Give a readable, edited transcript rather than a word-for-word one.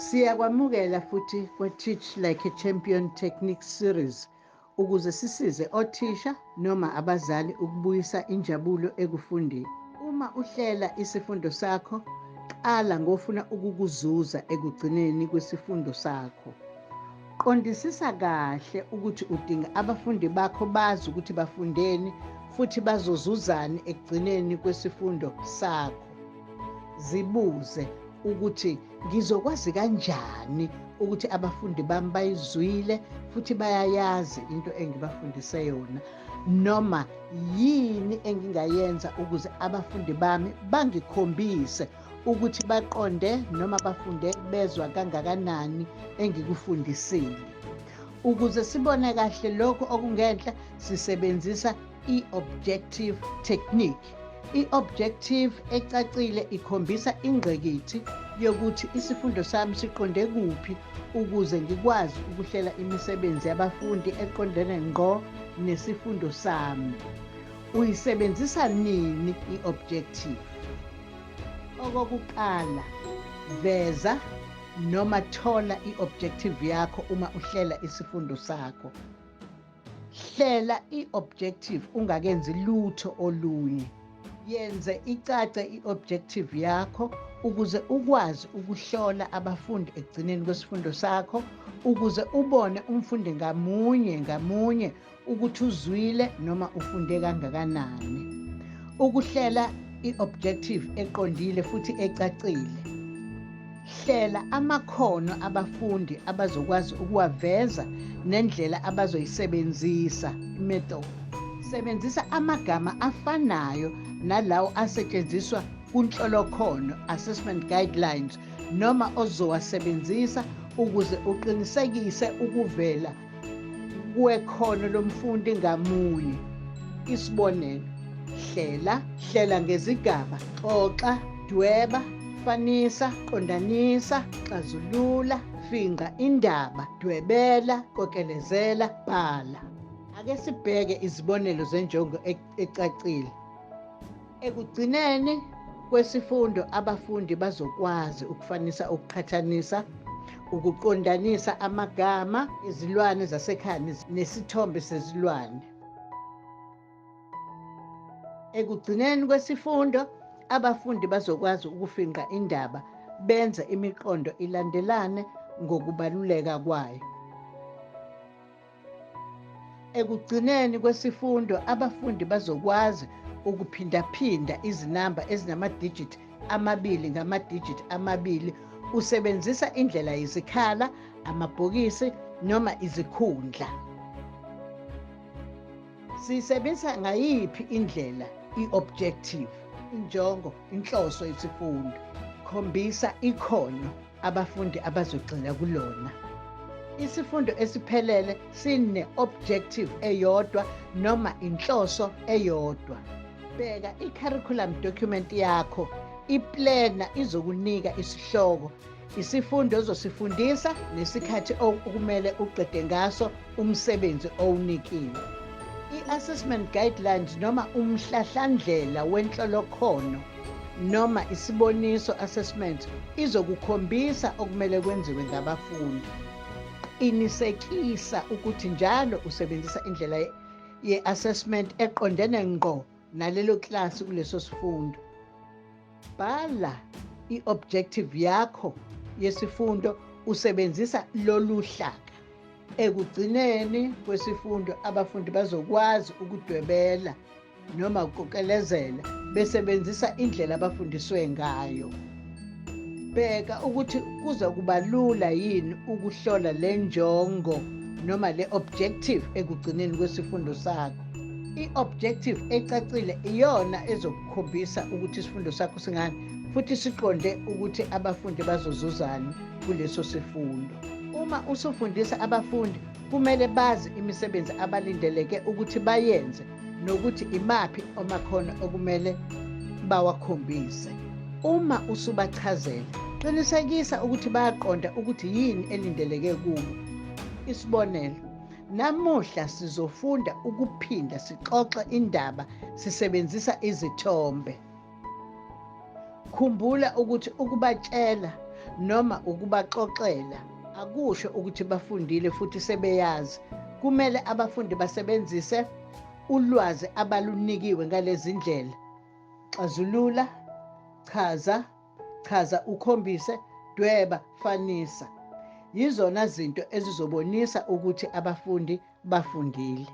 Siyakwamukela futhi kwa-Teach Like a Champion Technique Series ukuze sisize othisha noma abazali ukubuyisa injabulo ekufundeni. Uma uhlela isifundo sakho, qala ngofuna ukukuzuza ekugcineni kwesifundo sakho. Qondisisa kahle ukuthi udinga abafundi bakho bazi ukuthi bafundeni futhi bazozuzani ekugcineni kwesifundo sakho. Zibuze ukuthi ngizokwazi kanjani ukuthi abafundi bami bayizwile futhi bayayazi into engibafundise yona, noma yini engingayenza ukuze abafundi bami bangikhombise ukuthi baqonde noma bafunde bezwa kangakanani engikufundisile. Ukuze sibone kahle lokhu okungenhla, sisebenzisa i-objective technique. I-objective ecacile ikhombisa ingqikithi yokuthi isifundo sami siqonde kuphi ukuze ngikwazi ukuhlela imisebenzi yabafundi eqondene ngqo nesifundo sami. Uyisebenzisa nini i-objective? Okokuqala, veza noma thola i-objective yakho uma uhlela isifundo sakho. Hlela i-objective ungakenzi lutho olunye. Yenze icace i-objective yakho ukuze ukwazi ukuhlola abafundi ekugcineni kwesifundo sakho, ukuze ubone umfundi ngamunye ngamunye ukuthi uzwile noma ufunde kangakanani. Ukuhlela i-objective eqondile futhi ecacile. Hlela amakhono abafundi abazokwazi ukuwaveza nendlela abazoyisebenzisa, method. Sebenzisa amagama afanayo nalawo asetshenziswa kunhlolokhono, assessment guidelines, noma ozowasebenzisa ukuze uqinisekise ukuvela kwekhono lomfundi ngamunye. Isibonelo, hlela, hlela ngezigaba, xoxa, dweba, fanisa, qondanisa, xazulula, fingqa indaba, dwebela, kokelezela, bhala. Ake sibheke izibonelo zenjongo ecacile. Ekugcineni kwesifundo abafundi bazokwazi ukufanisa, ukuqhathanisa, ukuqondanisa amagama izilwane zasekhaya nesithombe sezilwane. Ekugcineni kwesifundo abafundi bazokwazi ukufingqa indaba benze imiqondo ilandelane ngokubaluleka kwayo. Ekugcineni kwesifundo abafundi bazokwazi ukuphindaphinda izinamba ezinamadijithi amabili ngamadijithi amabili usebenzisa indlela yezikhala, amabhokisi noma izikhundla. Siyisebenzisa ngayiphi indlela i-objective, injongo, inhloso yesifundo? Khombisa ikhono abafundi abazogxila kulona. Isifundo esiphelele sine-objective eyodwa noma inhloso eyodwa. Bheka i-curriculum document yakho, iplena izokunika isihloko, isifundo ozosifundisa nesikhathi okumele uqede ngaso umsebenzi owunikiwe. I-assessment guidelines noma umhlahlandlela wenhlolokhono noma isiboniso assessment izokukhombisa okumele kwenziwe ngabafundi. Qinisekisa ukuthi njalo usebenzisa indlela ye-assessment eqondene ngqo nalelo klasi kuleso sifundo. Bhala i-objective yakho yesifundo usebenzisa lolu hlaka. Ekugcineni kwesifundo abafundi bazokwazi ukudwebela noma ukukokelezela besebenzisa indlela abafundiswe ngayo. Bheka ukuthi kuza kuba lula yini ukuhlola le njongo noma le objective ekugcineni kwesifundo sakho. I-objective ecacile iyona ezokukhombisa ukuthi isifundo sakho singani futhi siqonde ukuthi abafundi bazozuzani kuleso sifundo. Uma usufundisa abafundi, kumele bazi imisebenzi abalindeleke ukuthi bayenze nokuthi imaphi amakhono okumele bawakhombise. Uma usubachazela, qinisekisa ukuthi bayaqonda ukuthi yini elindeleke kubo. Isibonelo, namuhla sizofunda ukuphinda sixoxe indaba sisebenzisa izithombe. Khumbula ukuthi ukubatshela noma ukubaxoxela akusho ukuthi bafundile futhi sebeyazi. Kumele abafundi basebenzise ulwazi abalunikiwe ngalezi ndlela: xazulula, chaza, chaza ukhombise, dweba, fanisa. Yizona zinto ezizobonisa ukuthi abafundi bafundile.